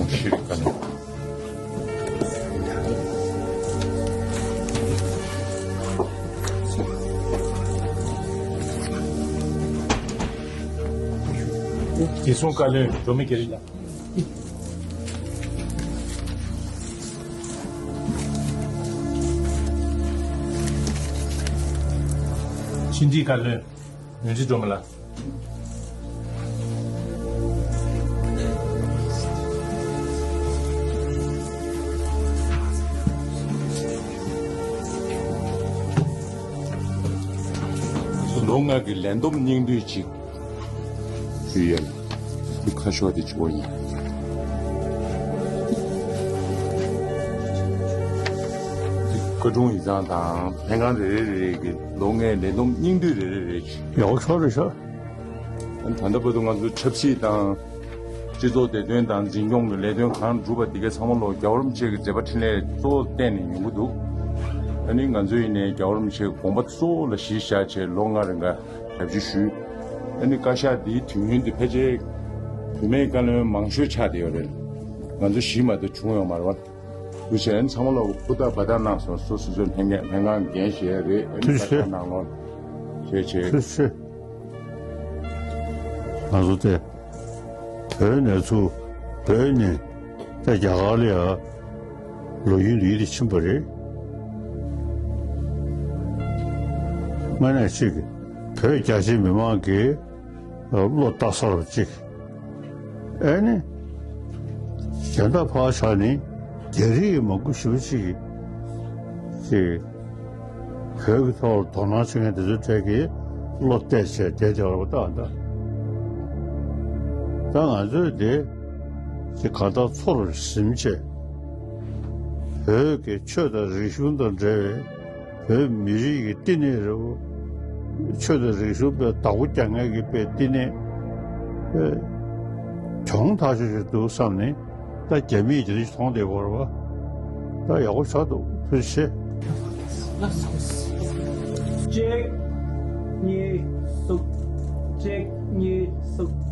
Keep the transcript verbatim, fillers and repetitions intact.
ཤེས་རིག་དཀའ་ལས། བདེ་སྲུང་བཀའ་བློན་སྒྲོལ་མ་རྒྱ་རི་ལགས། ཕྱི་འབྲེལ་བཀའ་བློན་ཡོངས་འཛིན་སྒྲོལ་མ་ལགས། ལོ་ལྔ་གི་ལས་བསྡོམས་སྙིང་བསྡུས་ཅིག་ཞུ་ཡ་ལ། འདི་ཁ་ཤོག་དེ་ཆུ་བོ་ཡིན། བཀའ་དྲུང་ཡིག་ཚང་དང་ལྷན་ཁང་རེ་རེ་རེ་གི་ལོ་ལྔའི་ལས་བསྡོམས་སྙིང་བསྡུས་རེ་རེ་རེ་ཞུ། ཡག་པོ་ཤོག་རེད་ཤག་ད་ལྟ་བར་དུ་ང་ཚོ་ཆབ་སྲིད་དང་། སྤྱི་ཚོགས་བདེ་དོན་དང་འཛིན་སྐྱོང་གི་ལས་དོན་གང་བསྒྲུབས་པ་འདི་གའི་ཚང་མ་ལོ་རྒྱལ་བ་རིན་པོ་ཆེ་གི་མཛད་པ་འཕྲིན་ལས་གཙོ་བོ་བསྟན་ནས་ཡོང་གི་འདུག་ཨ་ནི་ང་ཚོ་ཡིན་ནའི་རྒྱལ་བ་རིན་པོ་ཆེ་གི་དགོངས་པ་གཙོ་བོ་ལ་གཞི་བཞག་བྱས་ལོ་ལྔ་རིང་ག་ཞབས་ཕྱི་ཞུས། ཨ་ནི་བཀའ་ཤག་འདིའི་དུས་ཡུན་འདི་ཕལ་ཆེར་བུད་མེད་བཀའ་བློན་མང་ཤོས་ཆགས་བསྡད་ཡོད་རེད། ང་ཚོ་བཞི་མ་གཏོགས་བྱུང་ཡོད་མ་རེད་བ། དུ་བྱས་ཚང་མ་ལོ་ཧུར་ཐག་འབད་ཐག་གནང་སོང་། སོ་སོ་སོའི་ལྷན་ལྷན་ཁང་འགན་བཞེས་རེད། ཨ་ནི་ཐུགས་རྗེ་བཀའ་ཤག་གནང་ལོ་ཞེས་བྱས། ཐུགས་རྗེ་ཆེ། ང་ཚོ་དེ་བོད་ནས་ཚུར་བོད་ནས་ད་རྒྱ་གར་ལ་ཡ་ལོ་རྒྱུས་འདི་དེ་ཕྱིན་པ་རེད། དངོས་གནས་གཅིག་བོད་རྒྱ་ཆེ་མི་མང་གིས་བློ་བཏང་ས་རུ་གཅིག་ཨེ་ནི། གཞན་དག་ཕར་བཞག་ནི་རྒྱ་རིགས་མང་པོ་ཞེ་པོ་ཅིག་གིས་ཅིག་བོད་ཀྱི་ཐོག་ལ་དོ་སྣང་བྱེད་མཁན་དེ་ཚོའི་གྲས་ཀྱིས་བློ་གཏད་བྱས་བསྡད་བསྡད་པ་ལྟ་ད། ད་ང་ཚོས་དེ་ཅིག་གང་ལྟར་ཚུར་ཟིན་བྱས་བོད་ཀྱི་ཆོས་དང་རིག་གཞུང་དང་འབྲེལ་བའི་བོད་མི་རིགས་ཀྱི་བསྟི་གནས་རེད་བོ། ཆོས་དང་རིག་གཞུང་པའི་བདག་པོ་རྒྱག་མཁན་གྱི་པའི་བསྟི་གནས་དེ་གྱོང་ཐག་ཆོད་ཅིག་འདུག་བསམ་ནས། ད་རྒྱ་མིས་དེ་འདྲ་ཞིག་མཐོང་བསྡད་ཡོད་རེད་བ། ད་ཡག་པོ་ཆགས་འདུག་ཐུགས་རྗེ་ཆེ། གཅིག་གཉིས། གསུམ། གཅིག་གཉིས། གསུམ།